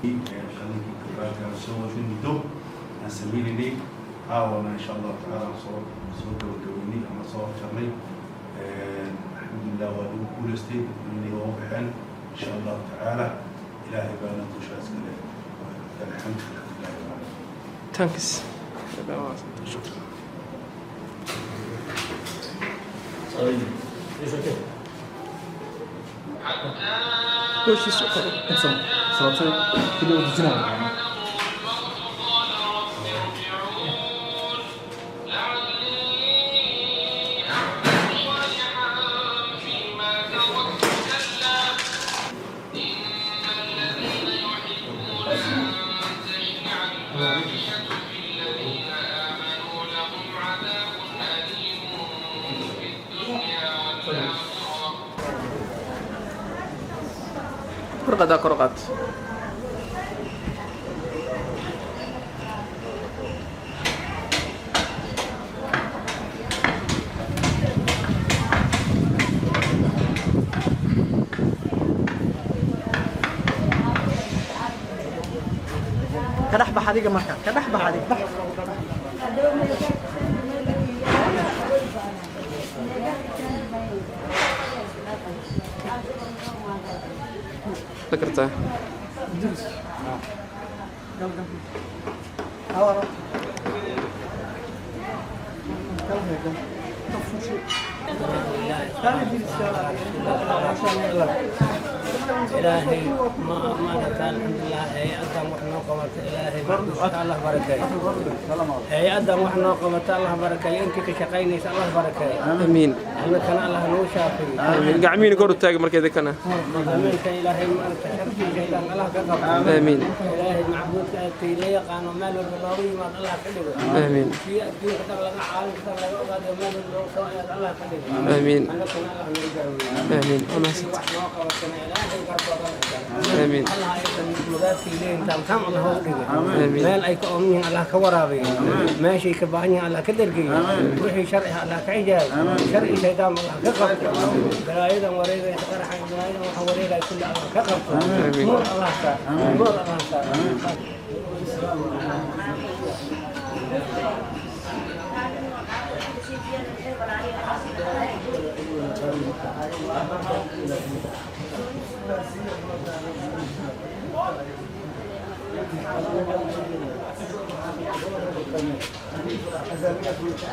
Qalinkii koowaad aan soo wadnay, muddo aan sameynaynay, caawana insha Allahu tacaala aan soo gabagabeynay ama soo afjarnay. Alxamdulilah, waa lagu guuleystay, dadweynihii waa u baxeen insha Allahu tacaala. Ilaahay baana dushaa iska leh. Alxamdulilah. Thanks. Shukran. Sorry. It's okay. Howshiisa u qabo. Sababtay kuli u dejinaya. Kor qadaa, kor qaad. Ka dhex bax adiga, marka ka dhex bax adiga, bax. La kartaa. Gal, gal. Hawa. Gal, gal. Ilaahay ma maaragta, alxamdulilah, hay-addan wax noo qabata, Ilaahay macbuudka Allah barakeeyo. Hay-addan wax noo qabata Allah barakeeyo, intii ka shaqaynaysa Allah barakeeyo. Amiin. Annakana Allah noo shaafiyo. Amiin. Gacmihiina kor u taaga markeeda kana. Amiinka Ilaahay, maaragta, sharkii shaydaan Allah ka qabto. Amiin. Ilaahay macbuudka agtay la yaqaano, meel walba loogu yimaado Allah ka dhigo. Amiin. Kii adduunka dhan laga, caalamka dhan laga ogaado, meel walba loogu soo aado Allah ka dhigo. Amiin. Annakana Allah nagu daaweeyo. Amiin. Waa mahadsantahay. Wax noo qabatana Ilaahay garbooda. Amiin. Allah aysan mudaadkay leeyihin taamtaam Allah u dhigo. Amiin. Meel ay ka ooman yihiin Allah ka waraabiyo, meeshay ka baahan yihiin Allah ka dhergeyo, wixii sharci ah Allah ka xijaabo, sharci shaydaan Allah ka qabto, balaayadan wareegaysa, qaraxa, balaayadan waxa wareegaya kulli Allah ka qabto. Amiin. Nuur Allah saar, nuur Allah saar.